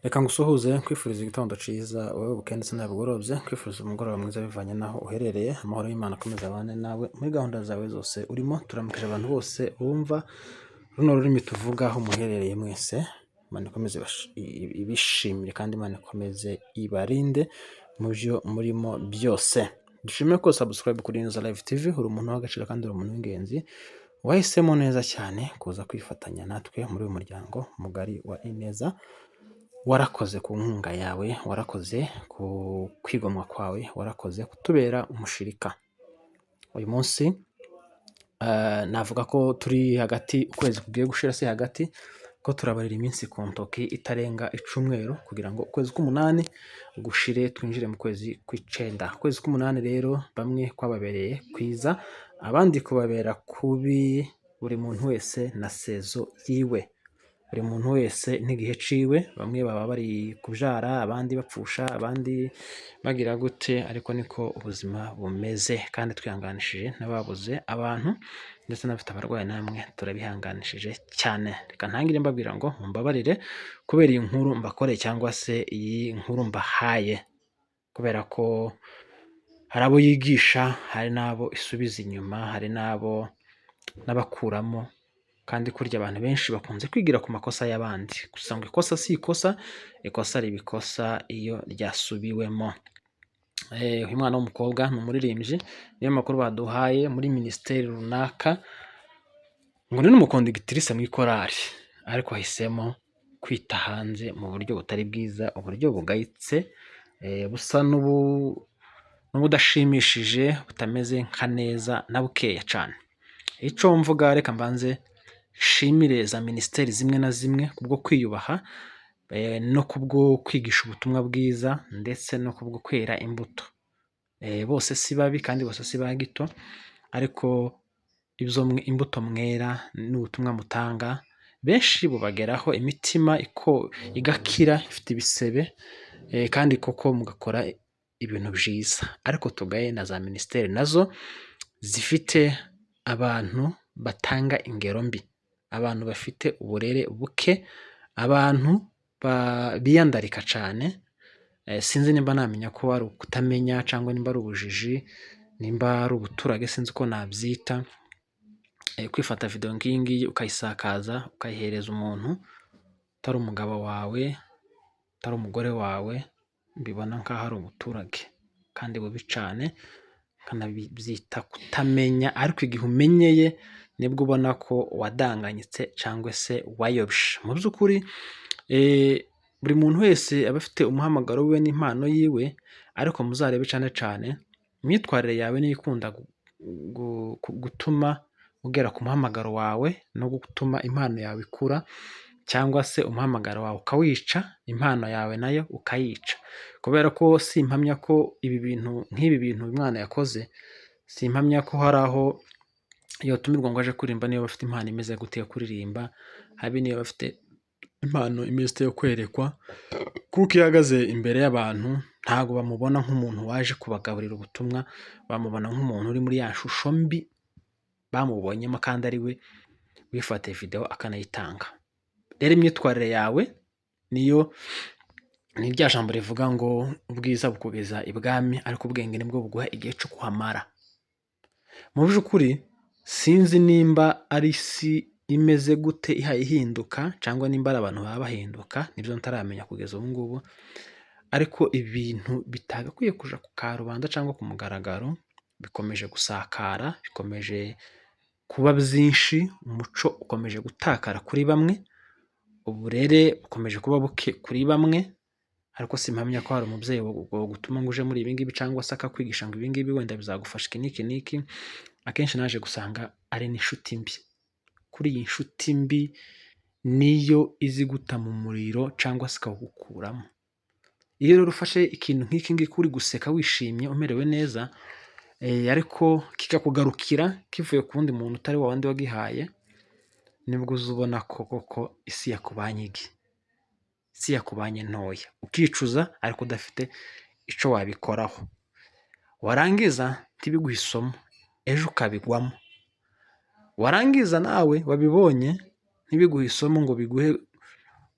Reka ngusuhuze nkwifuriza igitondo cyiza, wowe bukeye ndetse nawe bugorobye, nkwifuriza umugoroba mwiza bivanye n'aho uherereye. Amahoro y'Imana akomeze abane nawe muri gahunda zawe zose urimo. Turamukije abantu bose bumva runo rurimi tuvuga aho muherereye mwese. Imana ikomeze ibishimire kandi Imana ikomeze ibarinde mu byo murimo byose. Dushime ko subscribe kuri Ineza Live TV, uri umuntu w'agaciro kandi uri umuntu w'ingenzi wahisemo neza cyane kuza kwifatanya natwe muri uyu muryango mugari wa Ineza. Warakoze ku nkunga yawe, warakoze ku kwigomwa kwawe, warakoze kutubera umushirika. Uyu munsi navuga ko turi hagati, ukwezi kugiye gushira si hagati, ko turabarira iminsi ku ntoki itarenga icumweru kugira ngo ukwezi k'umunani gushire twinjire mu kwezi kw'icenda. Ukwezi k'umunani rero bamwe kwababereye kwiza, abandi kubabera kubi, buri muntu wese na saison yiwe, buri muntu wese n'igihe ciwe. Bamwe baba bari kubyara, abandi bapfusha, abandi bagira gute, ariko niko ubuzima bumeze. Kandi twihanganishije n'ababuze abantu ndetse n'abafite abarwayi, namwe turabihanganishije cyane. Reka ntangire mbabwira ngo mumbabarire kubera iyi nkuru mbakoreye cyangwa se iyi nkuru mbahaye, kubera ko hari abo yigisha, hari n'abo isubiza inyuma, hari n'abo n'abakuramo. Kandi kurya abantu benshi bakunze kwigira ku makosa y'abandi, gusa ngo ikosa si ikosa, ikosa riba ikosa iyo ryasubiwemo. Uyu mwana w'umukobwa ni umuririmbyi, niyo makuru baduhaye muri minisiteri runaka, ngo ni n'umuconductrice mu ikorari, ariko ahisemo kwita hanze mu buryo butari bwiza, uburyo bugayitse, busa n'ubudashimishije, butameze nka neza na bukeya cane. Ico mvuga, reka mbanze nshimire za minisiteri zimwe na zimwe kubwo kwiyubaha no kubwo kwigisha ubutumwa bwiza ndetse no kubwo kwera imbuto. Bose si babi kandi bose si ba gito, ariko ibyo imbuto mwera n'ubutumwa mutanga benshi bubageraho, imitima igakira ifite ibisebe, kandi koko mugakora ibintu byiza. Ariko tugaye na za minisiteri nazo zifite abantu batanga ingero mbi, abantu bafite uburere buke, abantu biyandarika cyane. Sinzi nimba namenya ko ari ukutamenya cyangwa nimba ari ubujiji, nimba ari ubuturage, sinzi uko nabyita. Kwifata video nk'iyi ngiyi ukayisakaza, ukayihereza umuntu utari umugabo wawe, utari umugore wawe, mbibona nk'aho ari ubuturage kandi bubi cyane, nkanabyita kutamenya. Ariko igihe umenyeye nibwo ubona ko wadanganyitse cyangwa se wayobye. Mu by'ukuri buri muntu wese aba afite umuhamagaro wiwe n'impano yiwe, ariko muzarebe cyane cyane imyitwarire yawe niyo ikunda gutuma ugera ku muhamagaro wawe no gutuma impano yawe ikura, cyangwa se umuhamagaro wawe ukawica, impano yawe nayo ukayica. Kubera ko simpamya ko ibi bintu, nk'ibi bintu uyu mwana yakoze, simpamya ko hari aho yotumirwa ngo aje kuririmba, niba afite impano imeze gute yo kuririmba, habe niba afite impano imeze yo kwerekwa, kuko iyo ahagaze imbere y'abantu ntabwo bamubona nk'umuntu waje kubagaburira ubutumwa, bamubona nk'umuntu uri muri ya shusho mbi bamubonyemo, kandi ari we wifatiye video akanayitanga. Rero imyitwarire yawe niyo, ni rya jambo rivuga ngo ubwiza bukugeza ibwami, ariko ubwenge nibwo buguha igihe cyo kuhamara. Mu by'ukuri sinzi nimba ari isi imeze gute ihaye ihinduka, cyangwa nimba ari abantu baba bahinduka, nibyo ntaramenya kugeza ubu ngubu. Ariko ibintu bitagakwiye kuja ku karubanda cyangwa ku mugaragaro bikomeje gusakara, bikomeje kuba byinshi, umuco ukomeje gutakara kuri bamwe, uburere bukomeje kuba buke kuri bamwe. Ariko simpamya ko hari umubyeyi wagutuma ngo uje muri ibi ngibi, cyangwa se akakwigisha ngo ibi ngibi wenda bizagufasha iki n'iki n'iki. Akenshi naje gusanga ari n'inshuti mbi. Kuri iyi nshuti mbi niyo izi guta mu muriro cyangwa se ikawugukuramo. Iyo rero ufashe ikintu nk'iki ngiki uri guseka wishimye umerewe neza, ariko kikakugarukira kivuye ku wundi muntu utari wa wundi wagihaye, nibwo uza ubona ko koko isi yakubanye igi, isi yakubanye ntoya, ukicuza ariko udafite icyo wabikoraho. Warangiza ntibiguhe isomo, ejo ukabigwamo. Warangiza nawe wabibonye ntibiguhe isomo ngo biguhe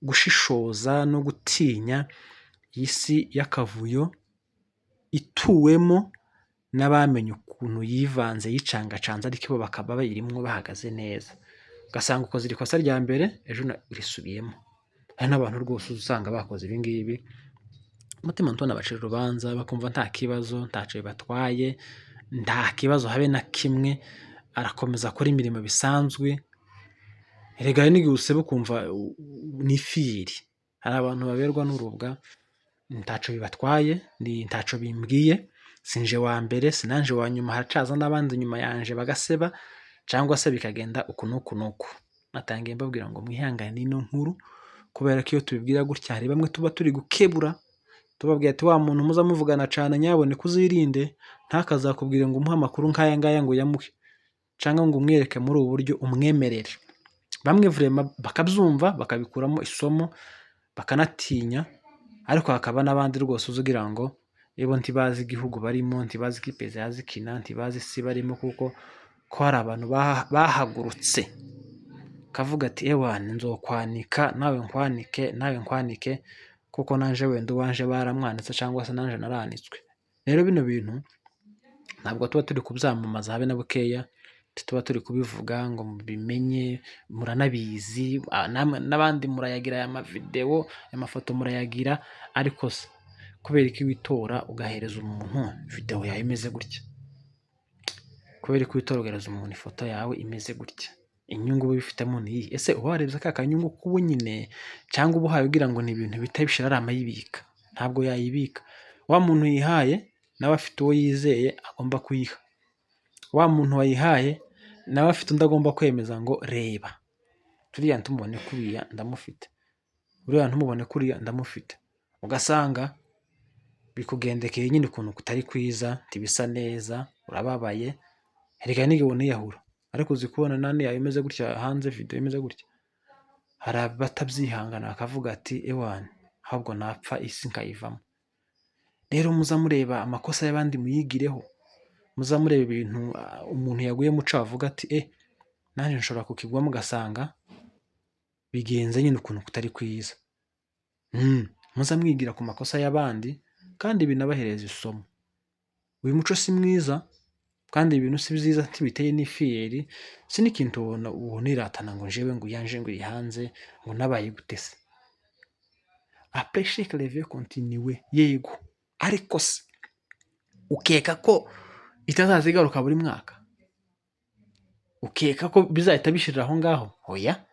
Gushishoza no gutinya iyi si y'akavuyo ituwemo n'abamenye ukuntu yivanze yicangacanze, ariko bo bakaba bayirimwo bahagaze neza. Ugasanga ukoze iri kosa rya mbere, ejo urisubiyemo. Hari n'abantu rwose usanga bakoze ibi ngibi, umutima ntubona bacira urubanza, bakumva nta kibazo, ntaco bibatwaye, nta kibazo habe na kimwe, arakomeza akora imirimo bisanzwe. Erega hari n'igihe useba ukumva ni fiyeri. Hari abantu baberwa n'urubwa, ntaco bibatwaye, ntaco bimbwiye, sinje wa mbere, sinanje wa nyuma, haracaza n'abandi inyuma yanje bagaseba, cyangwa se bikagenda uku n'uku n'uku. Natangiye mbabwira ngo mwihangane ino nkuru, kubera ko iyo tubibwira gutya hari bamwe tuba turi gukebura, tubabwira ati wa muntu muza muvugana cane nyaboneka uzirinde, ntakazakubwire ngo umuhe amakuru nk'aya ngaya ngo uyamuhe, cyangwa ngo umwereke muri ubu buryo umwemerere. Bamwe vraiment bakabyumva bakabikuramo isomo bakanatinya, ariko hakaba n'abandi rwose uza ugira ngo bo ntibazi igihugu barimo, ntibazi ikipe zikina, ntibazi isi barimo, kuko ko hari abantu bahagurutse kavuga ati ewana nzokwanika nawe nkwanike nawe nkwanike, kuko nanje wenda uwanje baramwanitse cyangwa se nanje naranitswe. Rero bino bintu ntabwo tuba turi kubyamamaza habe na bukeya, tuba turi kubivuga ngo mubimenye, muranabizi, n'abandi murayagira aya mavidewo, aya mafoto murayagira, ariko se kubera iki witora ugahereza umuntu videwo yawe imeze gutya? Kubera ko witora ugahereza umuntu ifoto yawe imeze gutya? Inyungu uba ubifitemo ni iyihe? Ese uba warebye ka kanyungu k'ubu nyine, cyangwa uba uhaye ugira ngo ni ibintu bihita bishira arama ayibika? Ntabwo yayibika. Wa muntu yihaye nawe afite uwo yizeye agomba kuyiha. Wa muntu wayihaye nawe afite undi agomba kwemeza ngo reba, turiya ntumubone kuriya ndamufite, uriya ntumubone kuriya ndamufite. Ugasanga bikugendekeye nyine ukuntu kutari kwiza, ntibisa neza, urababaye, erega n'igihe uniyahura. Ariko uzi kubona nani yawe imeze gutya hanze, video imeze gutya? Hari abatabyihangana bakavuga ati ewana ahubwo napfa isi nkayivamo. Rero muza mureba amakosa y'abandi muyigireho, muza mureba ibintu umuntu yaguyemo uca avuga ati nanjye nshobora kukigwamo, ugasanga bigenze nyine ukuntu kutari kwiza. Muza mwigira ku makosa y'abandi kandi binabahereza isomo. Uyu muco si mwiza kandi ibintu si byiza, ntibiteye n'ifiyeri, si n'ikintu woniratana ngo njewe ngo uyanje ngo iri hanze ngo nabaye gute se? Après chaque rêve continue, yego, ariko se ukeka ko itazaza igaruka buri mwaka? Ukeka ko bizahita bishirira aho ngaho? Oya,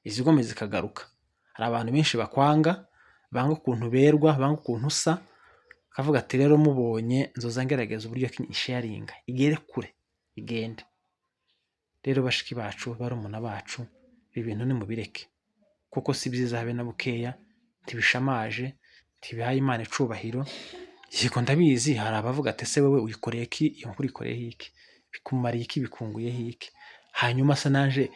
izigomeza zikagaruka. Hari abantu benshi bakwanga, banga ukuntu uberwa, banga ukuntu usa, akavuga ati rero mubonye nzoza ngerageza uburyo isharinga igere kure igende. Rero bashiki bacu, barumuna bacu, ibi bintu nimubireke, kuko si byiza habe na bukeya, ntibishamaje, ntibihaye Imana icubahiro. Yego ndabizi hari abavuga ati ese wowe uyikoreye iki, iyo nkuru uyikoreyeho iki, bikumariye iki, bikunguyeho iki? Hanyuma se naje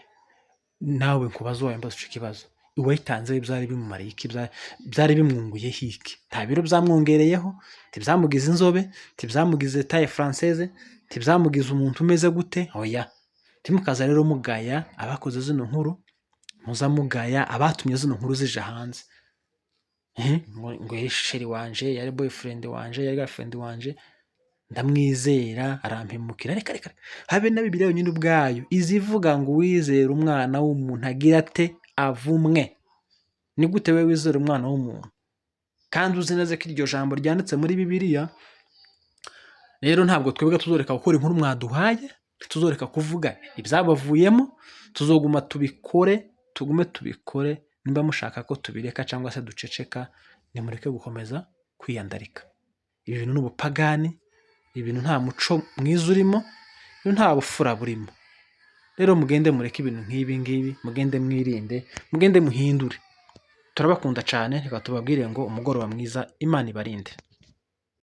nawe nkubaze uwawe mbaza ico kibazo, uwayitanze we byari bimumariye iki, byari bimwunguyeho iki? Nta biro byamwongereyeho, ntibyamugize inzobe, ntibyamugize taille française, ntibyamugize umuntu umeze gute, oya. Ntimukaza rero mugaya abakoze zino nkuru, muza mugaya abatumye zino nkuru zija hanze. Ngo yari chéri wanje, yari boyfriend wanje, yari girlfriend wanje, ndamwizera arampemukira. Reka reka, habe na Bibiliya yonyine ubwayo izivuga ngo uwizera umwana w'umuntu agira ate? Avumwe. Ni gute we wizera umwana w'umuntu kandi uzi neza ko iryo jambo ryanditse muri Bibiliya? Rero ntabwo twebwe tuzoreka gukora inkuru mwaduhaye, ntituzoreka kuvuga ibyabavuyemo, tuzoguma tubikore, tugume tubikore. Nimba mushaka ko tubireka cyangwa se duceceka, nimureke gukomeza kwiyandarika. Ibi bintu ni ubupagani, ibi bintu nta muco mwiza urimo, nta bufura burimo. Rero mugende mureke ibintu nk'ibi ngibi, mugende mwirinde, mugende muhindure. Turabakunda cyane, reka tubabwire ngo umugoroba mwiza, Imana ibarinde.